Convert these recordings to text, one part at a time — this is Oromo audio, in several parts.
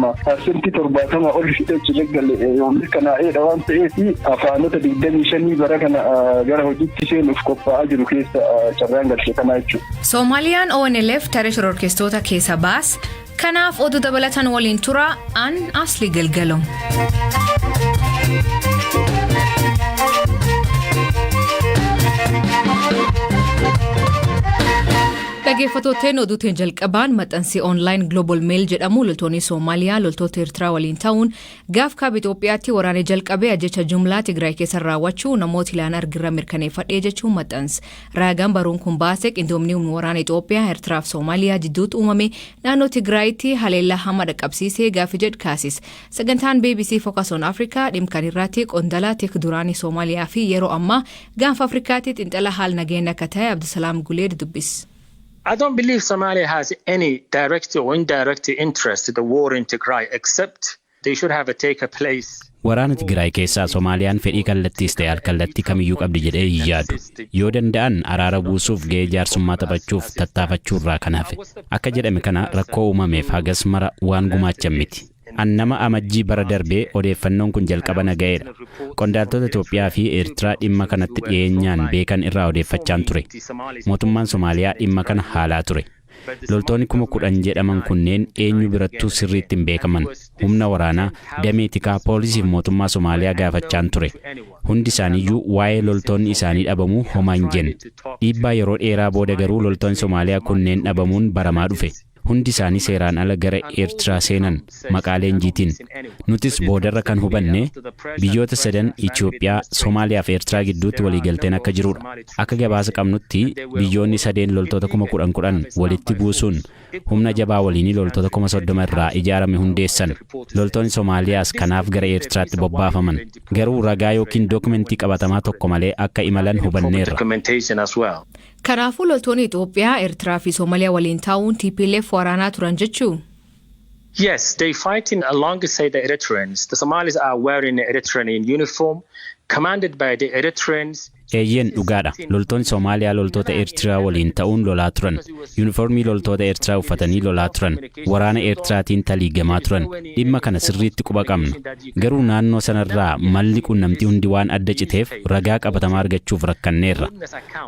Amma 70% ol hidhachuu gale yoo mirkanaa'eedha waan ta'eef, afaanota 25 bara kana gara hojiitti seenuuf qophaa'aa jiru keessa carraan galche kanaa jechuudha. Soomaaliyaan ONLF taree shororkeessitoota keessa baas. Kanaaf oduu dabalatan waliin tura, an Asli Galgalo. Dhaggeeffattootni, oduutiin jalqabaan maxxansi online Global Mail jedhamu loltoonni Soomaaliyaa loltoota Eertiraa waliin ta'uun gaaf kaaba Itoophiyaatti waraana jalqabee ajjecha jumlaa Tigraay keessa raawwachuu namoota ilaan argirra mirkaneeffadhee jechuun maxxanse. Raagaan baruun kun baase qindoomni humna waraana Itoophiyaa, Eertiraa fi Soomaaliyaa jidduutti uumame naannoo Tigraayitti haleellaa hama dhaqqabsiisee gaaffii jedhu kaasis. Sagantaan BBC Focus on Africa dhimma irratti qondaala tik duraanii Soomaaliyaa fi yeroo ammaa Gaanfa Afrikaatti xiinxala haal nageenya akka ta'e Abdusalaam Guleed dubbis. I don't believe Somalia has any direct or indirect interest in the war in Tigray, except they should have a take a place. Waraana Tigraay keessaa Somaaliyaan fedhii kallattiis ta'e alkallattii kamiyyuu qabdi jedhee hin yaadu. Yoo danda'an araara buusuuf ga'ee jaarsummaa taphachuuf tattaafachuurraa kan hafe. Akka jedhame kana rakkoo uumameef hagas mara waan gumaachan miti. An nama Amajjii bara darbee odeeffannoon kun jalqaba naga'eedha. Qondaaltota Itoophiyaa fi Eertiraa dhimma kanatti dhiyeenyaan beekan irraa odeeffachaan ture. Mootummaan Somaaliyaa dhimma kana haalaa ture. Loltoonni 10,000 jedhaman kunneen eenyu birattuu sirriitti hin beekaman. Humna waraanaa, damee tikaa, poolisii fi mootummaa Somaaliyaa gaafachaan ture. Hundi isaaniiyyuu waa'ee loltoonni isaanii dhabamuu homaa hin jenne. Dhiibbaa yeroo dheeraa booda garuu loltoonni Somaaliyaa kunneen dhabamuun baramaa dhufe. Hundi isaanii seeraan ala gara Eertiraa seenan maqaa leenjiitiin. Nutis boodarra kan hubanne biyyoota sadan Itoophiyaa, Somaaliyaa fi Eertiraa gidduutti waliigalteen akka jirudha. Akka gabaasa qabnutti biyyoonni sadeen loltoota 10,000 10,000 walitti buusuun humna jabaa waliinii loltoota 30,000 irraa ijaarame hundeessan. Loltoonni Somaaliyaas kanaaf gara Eertiraatti bobbaafaman. Garuu ragaa yookiin dookumentii qabatamaa tokko malee akka imalan hubanneerra. Documentation as well. Kanaafuu loltoonni Itoophiyaa, Eertiraa fi Soomaaliyaa waliin ta'uun TPLF waraanaa turan jechuu? Yes, they fighting alongside the Eritreans. The Somalis are wearing the Eritrean uniform, commanded by the Eritreans. Eeyyeen, dhugaadha. Loltoonni Soomaaliyaa loltoota Eertiraa waliin ta'uun lolaa turan. Yuunifoormii loltoota Eertiraa uffatanii lolaa turan. Waraana Eertiraatiin taliigamaa turan. Dhimma kana sirriitti quba qabna. Garuu naannoo sanarraa malli qunnamtii hundi waan adda citeef ragaa qabatamaa argachuuf rakkanneerra.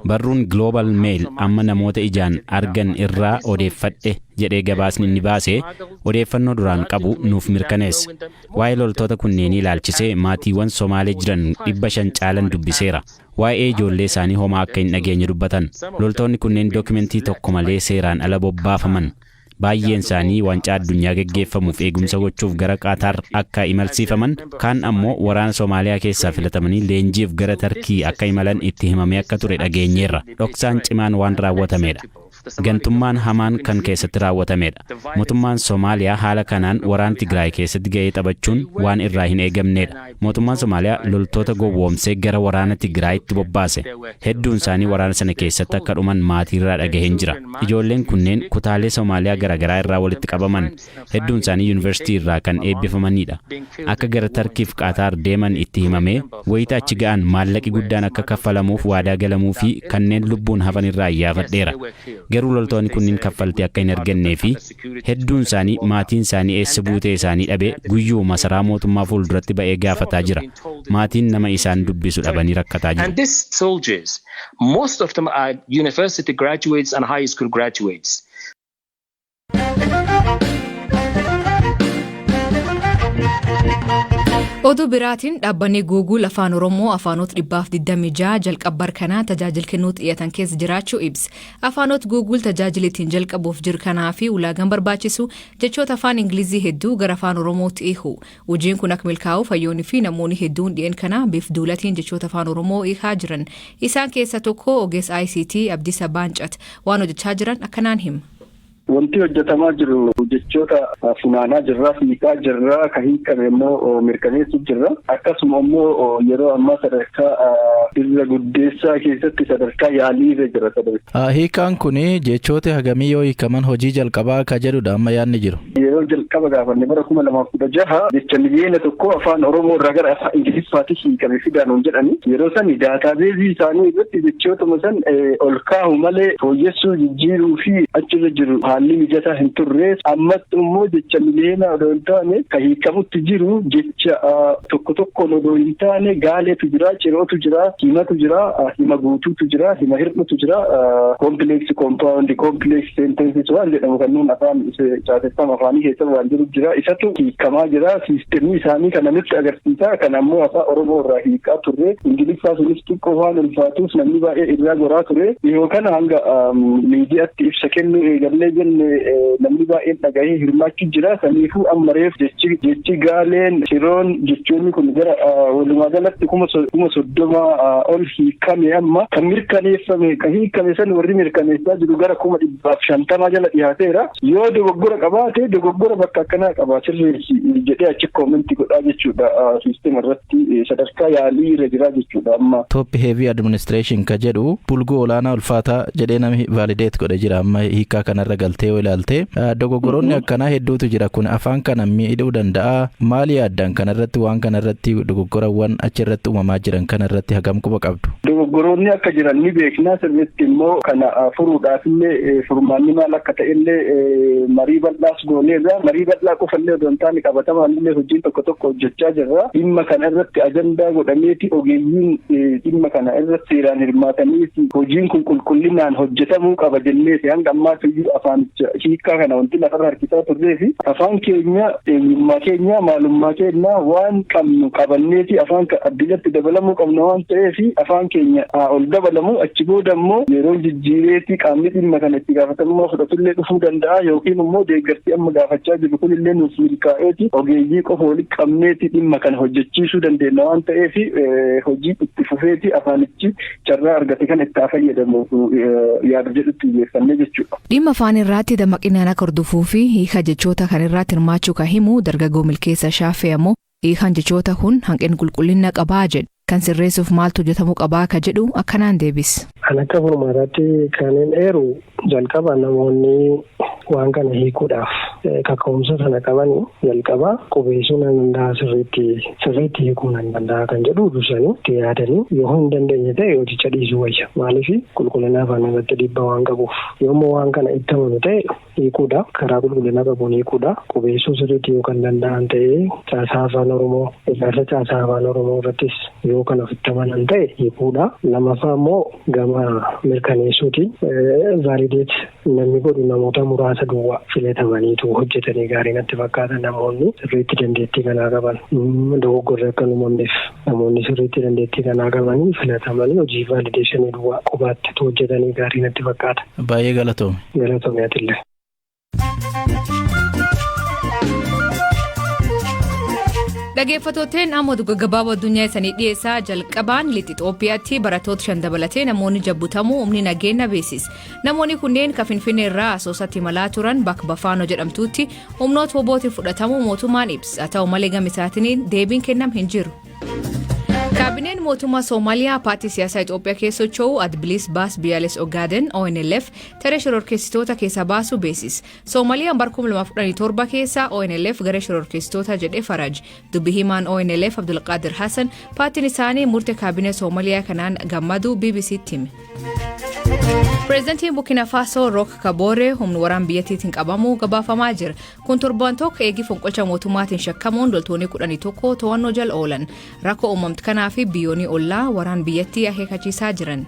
Barruun Global Mail amma namoota ijaan argan irraa odeeffadhe jedhee gabaasni inni baase odeeffannoo duraan qabu nuuf mirkaneessa. Waa'ee loltoota kunneenii ilaalchisee maatiiwwan Somaalee jiran 500 caalan dubbiseera. Waa'ee ijoollee isaanii homaa akka hin dhageenye dubbatan. Loltoonni kunneen dookimentii tokko malee seeraan ala bobbaafaman. Baay'een isaanii waancaa addunyaa geggeeffamuuf eegumsa gochuuf gara Qaataar akka imalsiifaman, kaan ammoo waraana Somaaliyaa keessaa filatamanii leenjiif gara Tarkii akka imalan itti himamee akka ture dhageenyeerra. Dhoksaan cimaan waan raawwatamedha. Gantummaan hamaan kan keessatti raawwatamedha. Mootummaan Somaaliyaa haala kanaan waraana Tigraay keessatti ga'ee taphachuun waan irraa hin eegamnedha. Mootummaan Somaaliyaa loltoota gowwoomsee gara waraana Tigraayitti bobbaase. Hedduun isaanii waraana sana keessatti akka dhuman maatiirraa dhagaheen jira. Ijoolleen kunneen kutaalee Somaaliyaa garaagaraa irraa walitti qabaman. Hedduun isaanii yuunivarsiitii irraa kan eebbifamanidha. Akka gara Tarkiif Qaataar deeman itti himamee wayita achi ga'an maallaqi guddaan akka kaffalamuuf waadaa galamuu fi kanneen lubbuun hafan irraa iyyaafadheera. Garuu loltoonni kunniin kaffaltii akka hin argannee fi hedduun isaanii maatiin isaanii eessa buutee isaanii dhabee guyyuu masaraa mootummaa fuulduratti ba'ee gaafataa jira. Maatiin nama isaan dubbisu dhabanii rakkataa jiru. And these soldiers, most of them are university graduates and high school graduates. Oduu biraatiin dhaabbanni Google Afaan Oromoo afaanota 126 jalqabbar kanaa tajaajila kennuutti dhiyaatan keessa jiraachuu ibsa. Afaanota Google tajaajila ittiin jalqabuuf jiru kanaa fi ulaagaan barbaachisu jechoota afaan Ingilizii hedduu gara Afaan Oromootti hiiku. Hojiin kun akka milkaa'uuf hayyoonni fi namoonni hedduun dhi'een kana biif duulatiin jechoota Afaan Oromoo hiikaa jiran. Isaan keessa tokko ogeessa ICT Abdiisa Baancat waan hojjechaa jiran akkanaan hima. Wanti hojjetamaa jiru jechoota funaanaa jirra, hiikaa jirra, kan hiikame immoo mirkaneessuu jirra. Akkasuma immoo yeroo ammaa sadarkaa irra guddeessaa keessatti sadarkaa yaalii irra jira sadarkaa. Hiikaan kun jechoota hagamii yoo hiikaman hojii jalqabaa akka jedhudha amma yaadni jiru. Yeroo jalqaba gaafanne bara 2016 jecha 1 miliyoona Afaan Oromoo irraa gara Afaan Ingiliffaatti hiikame fidaa nuun jedhani. Yeroo sani database isaanii irratti jechootuma san ol kaahu malee fooyyessuu, jijjiiruu fi achirra jiru. Haalli mijataa hin turre. Ammatti immoo jecha miliyoona odoo hin taane kan hiikamutti jiru, jecha tokko tokkoon odoo hin taane gaaleetu jira, cirootu jira, himatu jira, hima guutuutu jira, hima hir'utu jira, complex, compound, complex sentences waan jedhamu kanneen afaan caaseffama afaanii keessa waan jiru jira. Isatu hiikamaa jira. Siistemii isaanii kana nutti agarsiisa. Kana ammoo Afaan Oromoo irraa hiikaa turre. Ingiliffaa sunis xiqqoo waan ulfaatuuf namni baay'ee irraa goraa ture. Dhihoo kana hanga miidiyaatti ibsa kennuu eegallee jenne, namni baay'een dhagahee hirmaachuu jira. Saniifuu amma reef jechi gaaleen, ciroon, jechoonni kun gara walumaa galatti 30,000 ol hiikame. Amma kan mirkaneeffame, kan hiikame san warri mirkaneessaa jiru gara 150,000 jala dhiyaateera. Yoo dogoggora qabaate, dogoggora bakka akkanaa qaba, sirreessi jedhee achi comment godhaa jechuudha. Siistema irratti sadarkaa yaalii irra jira jechuudha amma. Top heavy administration ka jedhu bulguu olaanaa ulfaataa jedhee namni validate godhe jira. Amma hiikaa kanarra galtee yoo ilaalte, dogoggoroonni akkanaa hedduutu jira. Kun afaan kana miidhuu danda'a. Maali yaaddan kanarratti? Waan kanarratti, dogoggorawwan achirratti uumamaa jiran kanarratti hagam quba qabdu? Dogoggoroonni akka jiran ni beekna. Sirriitti immoo kana furuudhaaf illee furmaanni maal akka ta'ellee marii bal'aas gooneerra. Marii bal'aa qofallee odoo hin taane, qabatamaan illee hojiin tokko tokko hojjechaa jirra. Dhimma kana irratti ajandaa godhameeti ogeeyyiin dhimma kana irratti seeraan hirmaatanii hojiin kun qulqullinaan hojjetamuu qaba jenneeti hanga ammaatti iyyuu afaanicha hiikkaa kana wanti lafarra harkisaa turree fi afaan keenya, eenyummaa keenya, maalummaa keenya waan qabnu qabanneeti afaan addunyaatti dabalamuu qabna waan ta'eef, afaan keenya haa ol dabalamu. Achi booda immoo yeroo jijjiireeti qaamni dhimma kana itti gaafatamummaa fudhatullee dhufuu danda'a, yookiin immoo deeggarsi amma gaafachaa jiru kunillee nuuf milkaa'eeti ogeeyyii qofa walitti qabneeti dhimma kana hojjechiisuu dandeenya waan ta'eef, hojii itti fufeeti afaanichi carraa argate kana itti haa fayyadamu yaada jedhutti xiyyeeffannee jechuudha. Dhimma afaan irratti dammaqinaan akka hordofuu fi hiika jechoota kan irratti hirmaachuu kan himu dargaggoo Milkeessa Shaafee ammoo, hiikaan jechoota kun hanqina qulqullina qabaa jedhu. Kan sirreessuuf maaltu hojjetamuu qabaa ka jedhu akkanaan deebis. Kan akka furmaataatti kanneen eeru, jalqaba namoonni waan kana hiikuudhaaf kaka'umsa sana qabanii, jalqaba qubeessuu nan danda'a, sirriitti sirriitti hiikuu nan danda'a kan jedhu dursanii itti yaadanii, yoo hin dandeenye ta'e hojicha dhiisuu wayya. Maaliif? Qulqullina afaan irratti dhiibbaa waan qabuuf. Yommuu waan kana itti amanu ta'e hiikuudha, karaa qulqullina qabuun hiikuudha. Qubeessuu sirriitti yoo kan danda'an ta'e, caasaa Afaan Oromoo, ijaarsa caasaa Afaan Oromoo irrattis yoo kan ofitti amanan ta'e hiikuudha. Lamaffaa immoo gama mirkaneessuutiin validate namni godhu namoota muraasa duwwaa filatamaniitu hojjetanii gaarii natti fakkaata. Namoonni sirriitti dandeettii kanaa qaban, dogoggorri akka hin uumamneef, namoonni sirriitti dandeettii kanaa qabanii filatamanii hojii validation duwwaa qobaatti hojjetanii gaarii natti fakkaata. Baay'ee galatoome. Galatoome atillee. Dhaggeeffattooteen, amma oduu gaggabaaboo addunyaa isanii dhiyeessaa. Jalqabaan lixa Itoophiyaatti barattoota 5 dabalatee namoonni 6 butamuu humni nageenya beeksise. Namoonni kunneen kan Finfinnee irraa Asoosatti imalaa turan bakka Bafaanoo jedhamtutti humnoota WBOtiin fudhatamuu mootummaan ibsa. Haa ta'u malee, gama isaatiin deebiin kenname hin jiru. Kaabineen mootummaa Soomaaliyaa paartii siyaasaa Itoophiyaa keessa socho'u Adda Bilisa Baasaa Biyyaalessa Ogaaden, ONLF, taree shororkeessitoota keessaa baasuu beeksise. Soomaaliyaan bara 2017 keessa ONLF garee shororkeessitoota jedhee faraj. Dubbi himaan ONLF Abdulqaadir Hassan paartiin isaanii murtee kaabinee Soomaaliyaa kanaan gammadu BBCtti hime. Pireezidantiin Burkina Faasoo Rook Kaboore humna waraana biyyattiitiin qabamuu gabaafamaa jira. Kun torban tokko eegii fonqolcha mootummaatiin shakkamuun loltoonni 11 to'annoo jala oolan. Rakkoo uumamte kanaa fi biyyoonni ollaa waraan biyyattii akeekkachiisaa jiran.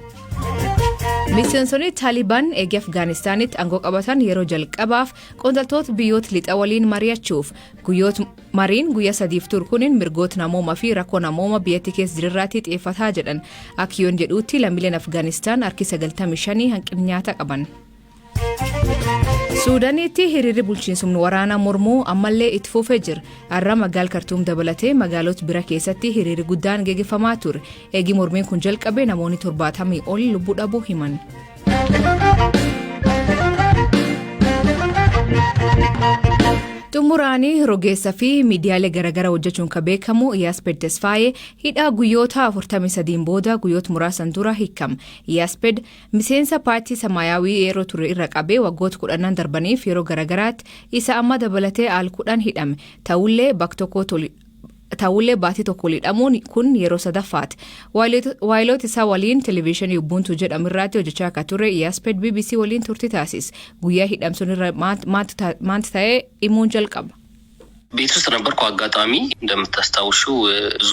Miseensonni Taaliban eegii Afgaanistaanitti aangoo qabatan yeroo jalqabaaf qondaaltota biyyoota lixa waliin mari'achuuf guyyoota mariin guyyaa 3f turu kunin mirgoota namoomaa fi rakkoo namooma biyyattii keessa jirirraatti xiyyeeffataa jedhan. Akka yoon jedhuutti, lammiileen Afgaanistaan harki 95 hanqina nyaataa qaban. Suudaaniitti hiriirri bulchiinsumni waraanaa mormuu ammallee itti fufee jira. Har'a magaala Kartuum dabalatee magaalota bira keessatti hiriirri guddaan geggeeffamaa ture. Eegii mormiin kun jalqabe namoonni 70 ol lubbuu dhabuu himan. Xumuraanii, rogeessa fi miidiyaalee garaagaraa hojjechuun kan beekamu Iyaasped Tesfaayee hidhaa guyyoota 43 booda guyyoota muraasan dura hiikama. Iyaasped miseensa paartii Samaayyaawii yeroo ture irra qabee waggoota 10 darbaniif yeroo garaagaraatti isa amma dabalatee al 10 hidhame. Ta'ullee bakka tokko Ta'ullee baatii tokko hidhamuun kun yeroo sadaffaati. Waayiloota isaa waliin televezyiinii Ubuntu jedhamu irratti hojjechaa akka ture Iyyaaspeed BBC waliin turtii taasise. Guyyaa hidhamsuun irra maanti ta'ee himuun jalqaba. ቤት ውስጥ ነበርኩ። አጋጣሚ እንደምታስታውሽው ብዙ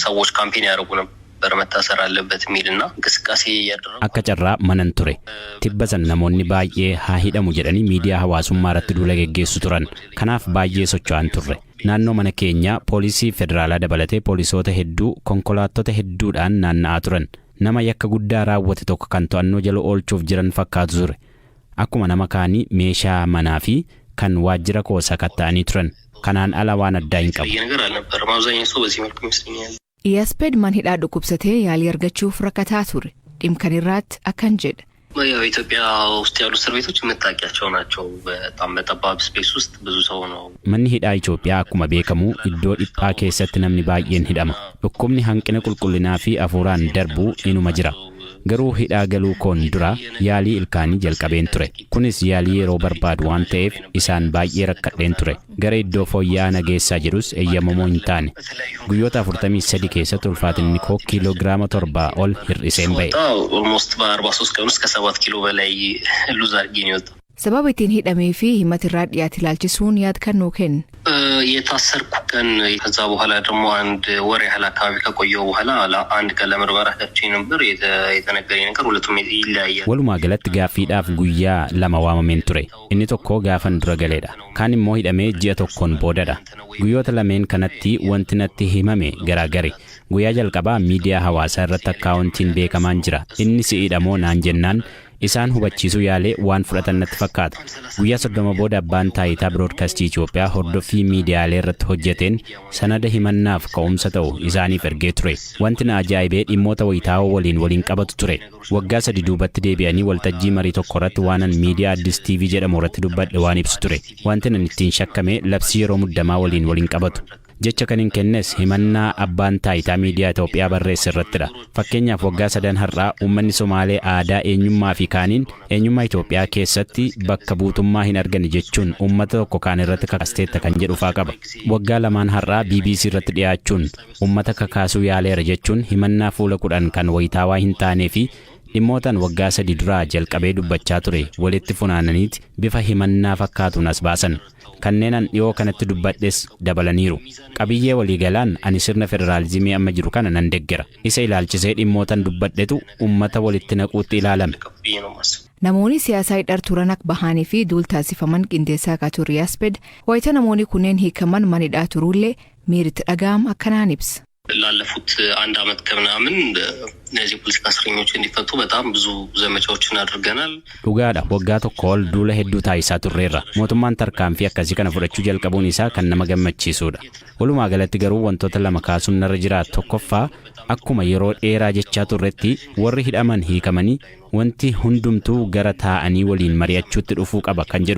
ሰዎች campaign ያደርጉ ነበር መታሰር አለበት የሚል እና እንቅስቃሴ እያደረጉ Akka carraa manan ture. Tibba san namoonni baay'ee haa hidhamu jedhanii miidiyaa hawaasummaa irratti duula geggeessu turan. Kanaaf baay'ee socho'an turre. Naannoo mana keenyaa poolisii federaalaa dabalatee poolisoota hedduu konkolaattota hedduudhaan naanna'aa turan. Nama yakka guddaa raawwate tokko kan to'annoo jala oolchuuf jiran fakkaatu ture. Akkuma nama kaanii meeshaa manaa fi kan waajjira koo sakatta'anii turan. Kanaan ala waan addaa hin qabu. የተለየ ነገር አልነበረም። አብዛኛው ሰው በዚህ መልኩ ይመስለኛል። Iyyaaspeed man hidhaa dhukkubsatee yaalii argachuuf rakkataa ture. Dhimkan irraatti akkan jedha. ያው ኢትዮጵያ ውስጥ ያሉ እስር ቤቶች የምታውቂያቸው ናቸው። በጣም በጠባብ space ውስጥ ብዙ ሰው ነው። Manni hidhaa Itoophiyaa akkuma beekamu iddoo dhiphaa keessatti namni baay'een hidhama. Dhukkubni hanqina qulqullinaa fi afuuraan darbuu inuma jira. Garuu hidhaa galuu koon dura yaalii ilkaanii jalqabeen ture. Kunis yaalii yeroo barbaadu waan ta'eef isaan baay'ee rakkadheen ture. Gara iddoo fooyya'aa nageessaa jedhus eeyyamamoo hin taane. Guyyoota 43 keessatti ulfaatinni koo kiiloogiraama 7 ol hir'iseen ba'e. ስወጣ almost በ43 ቀን ውስጥ ከ7 ኪሎ በላይ lose አድርጌ ነው የወጣው። Sababa ittiin hidhamee fi himata irraa dhiyaate ilaalchisuun yaad kan nuu kenne. የታሰርኩ ቀን ከዛ በኋላ ደግሞ አንድ ወር ያህል አካባቢ ከቆየው በኋላ አንድ ቀን ለምርመራ ገብቼ ነበር። የተነገረኝ ነገር ሁለቱም ይለያያል። Walumaa galatti gaaffiidhaaf guyyaa lama waamameen ture. Inni tokko gaafan dura galeedha. Kaan immoo hidhamee ji'a tokkoon boodadha. Guyyoota lameen kanatti wanti natti himame garaagari. Guyyaa jalqabaa miidiyaa hawaasaa irratti akkaawuntiin beekamaan jira. Inni si'idha moo naan jennaan isaan hubachiisuu yaalee waan fudhatan natti fakkaata. Guyyaa 30 booda abbaan taayitaa biroodkaastii Itoophiyaa hordoffii miidiyaalee irratti hojjeteen sanada himannaaf ka'umsa ta'u isaaniif ergee ture. Wanti na ajaa'ibee dhimmoota wayitaawoo waliin waliin qabatu ture. Waggaa 3 duubatti deebi'anii waltajjii marii tokko irratti waanan miidiyaa Addis TV jedhamu irratti dubbadhe waan ibsu ture. Wanti nan ittiin shakkame labsii yeroo muddamaa waliin waliin qabatu. Jecha kan hin kennes himannaa abbaan taayitaa miidiyaa Itoophiyaa barreesse irrattidha. Fakkeenyaaf, waggaa sadan har'aa uummanni Somaalee aadaa, eenyummaa fi kaaniin eenyummaa Itoophiyaa keessatti bakka buutummaa hin arganne jechuun uummata tokko kaan irratti kakaasteetta kan jedhu faa qaba. Waggaa lamaan har'aa BBC irratti dhiyaachuun uummata kakaasuu yaaleera jechuun himannaa fuula 10 kan wayitaawaa hin taanee fi dhimmootaan waggaa 3 duraa jalqabee dubbachaa ture walitti funaananiiti bifa himannaa fakkaatuun as baasan. Kanneen an dhiyoo kanatti dubbadhes dabalaniiru. Qabiyyee waliigalaan ani sirna federaalizimii amma jiru kana nan deggera. Isa ilaalchisee dhimmootan dubbadhetu uummata walitti naquutti ilaalame. ብዬ ነው የማስበው። Namoonni siyaasaa hidhar turan akka bahanii fi duul taasifaman qindeessaa akka ture Iyyaaspeed wayita namoonni kunneen hiikaman mana hidhaa turuullee miiritti dhaga'am akkanaan ibsa. ላለፉት አንድ አመት ከምናምን እነዚህ የፖለቲካ እስረኞች እንዲፈቱ በጣም ብዙ ዘመቻዎችን አድርገናል። Dhugaadha, waggaa tokko ol duula hedduu taasisaa turreerra. Mootummaan tarkaanfii akkasii kana fudhachuu jalqabuun isaa kan nama gammachiisudha. Walumaa galatti garuu wantoota lama kaasuun narra jira. Tokkoffaa, akkuma yeroo dheeraa jechaa turretti warri hidhaman hiikamanii wanti hundumtuu gara taa'anii waliin mari'achuutti dhufuu qaba kan jedhu.